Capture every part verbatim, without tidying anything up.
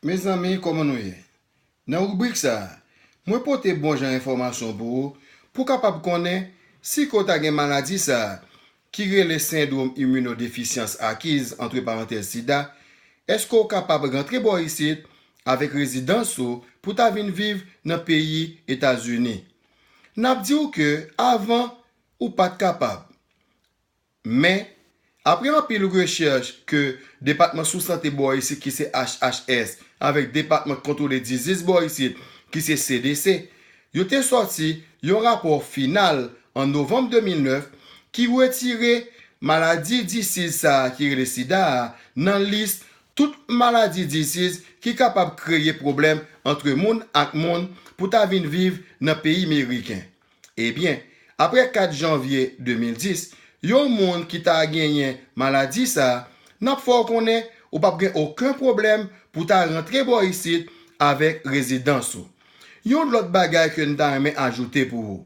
Mezanmi, kòman nou ye? Nan ribrik sa a, mwen pote bon jan enfòmasyon pou ou, pou w kapab konnen si ke w ta gen maladi sa a, ki rele sendwòm iminodefisyans akiz, antre parantèz sida, èske w kapab rantre bò isit avèk rezidans ou pou ta vin viv nan peyi Etazini? N ap di w ke avan, ou pa t kapab. Men, apre anpil rechèch ke Depatman Sou Sante bò isit ki se H H S avèk Depatman Kontwole Dizis bò isit ki se C D C, yo te sòti yon rapò final an novanm de mil nèf ki retire maladi disiz sa a ki rele sida a nan lis tout maladi disiz ki kapab kreye pwoblèm antre moun ak moun pou ta vin viv nan peyi meriken. Ebyen, apre kat janvye de mil dis, yon moun ki ta genyen maladi sa a, n ap fè w konnen ou p ap gen okenn pwoblèm pou ta rantre bò isit avèk rezidans ou. Yon lòt bagay ke n ta renmen ajoute pou ou.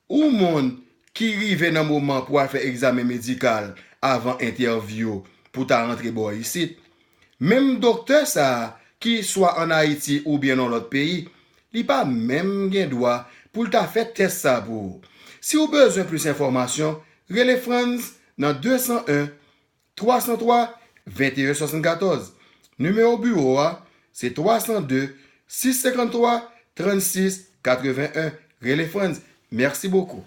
Ou moun ki rive nan moman pou al fè egzamen medikal avan entèvyou pou ta rantre bò isit, menm doktè sa a ki swa ann Ayiti oubyen nan lòt peyi, li pa menm gen dwa pou l ta fè tès sa a pou ou. Si w bezwen plis enfòmasyon, rele Frantz nan de san en, twa san twa, venteyen swasannkatòz. Nimewo biwo a se twa san de, sis senkanntwa, trannsis katreven en. Rele Frantz. Mèsi bokou.